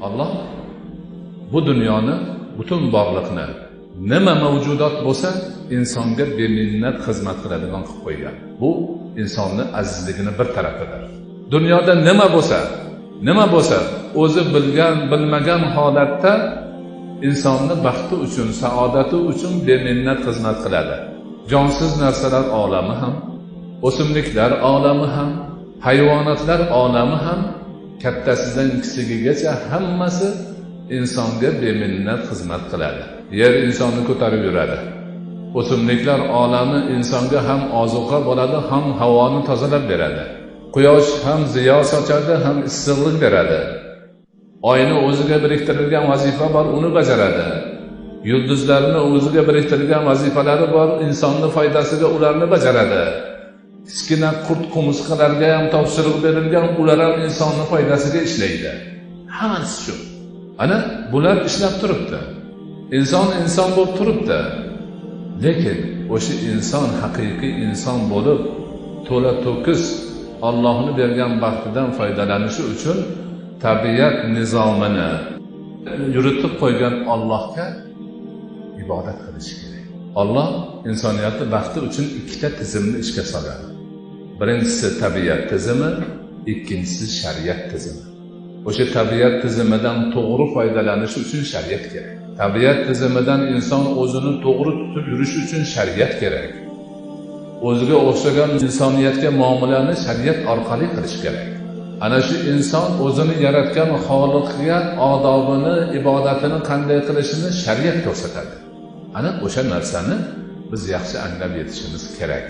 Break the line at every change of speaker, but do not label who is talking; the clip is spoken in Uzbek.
Alloh bu dunyoni, butun borliqni, nima mavjudot bo'lsa, insonga beminnat xizmat qiladigan qilib qo'ygan. Bu insonni azizligini bir tarafidir. Dunyoda nima bo'lsa, nima bo'lsa, o'zi bilgan, bilmagan holatda insonni baxti uchun, saodati uchun beminnat xizmat qiladi. Jonsiz narsalar olami ham, o'simliklar olami ham, hayvonotlar olami ham, kattasidan kichigigacha hammasi insonga beminnat xizmat qiladi. Yer insonni ko'tarib yuradi. O'simliklar olami insonga ham ozuqa bo'ladi, ham havoni tozalab beradi. Quyosh ham ziyo sochadi, ham issiqlik beradi. Oyni o'ziga biriktirilgan vazifa bor, uni bajaradi. Yulduzlarni o'ziga biriktirilgan vazifalari bor, insonni foydasiga ularni bajaradi. Kichkina qurt qumursqalarga ham topshiriq berilgan, ular ham insonni foydasiga ishlaydi. Hammasi shu. Ana bular ishlab turibdi. Inson inson bo'lib turibdi. Lekin o'sha inson haqiqiy inson bo'lib, to'la to'kis Allohni bergan baxtidan foydalanishi uchun tabiat nizomini yuritib qo'ygan Allohga ibodat qilishi kerak. Alloh insoniyatni baxti uchun ikkita tizimni ishga soladi. Birinchisi tabiat tizimi, ikkinchisi shariat tizimi. O'sha tabiat tizimidan to'g'ri foydalanish uchun shariat kerak. Tabiat tizimidan inson o'zini to'g'ri tutib yurishi uchun shariat kerak. O'ziga o'xshagan insoniyatga muomalani shariat orqali qilish kerak. Ana shu inson o'zini yaratgan Xoliqga odobini, ibodatini qanday qilishini shariat ko'rsatadi. Ana o'sha narsani biz yaxshi anglab yetishimiz kerak.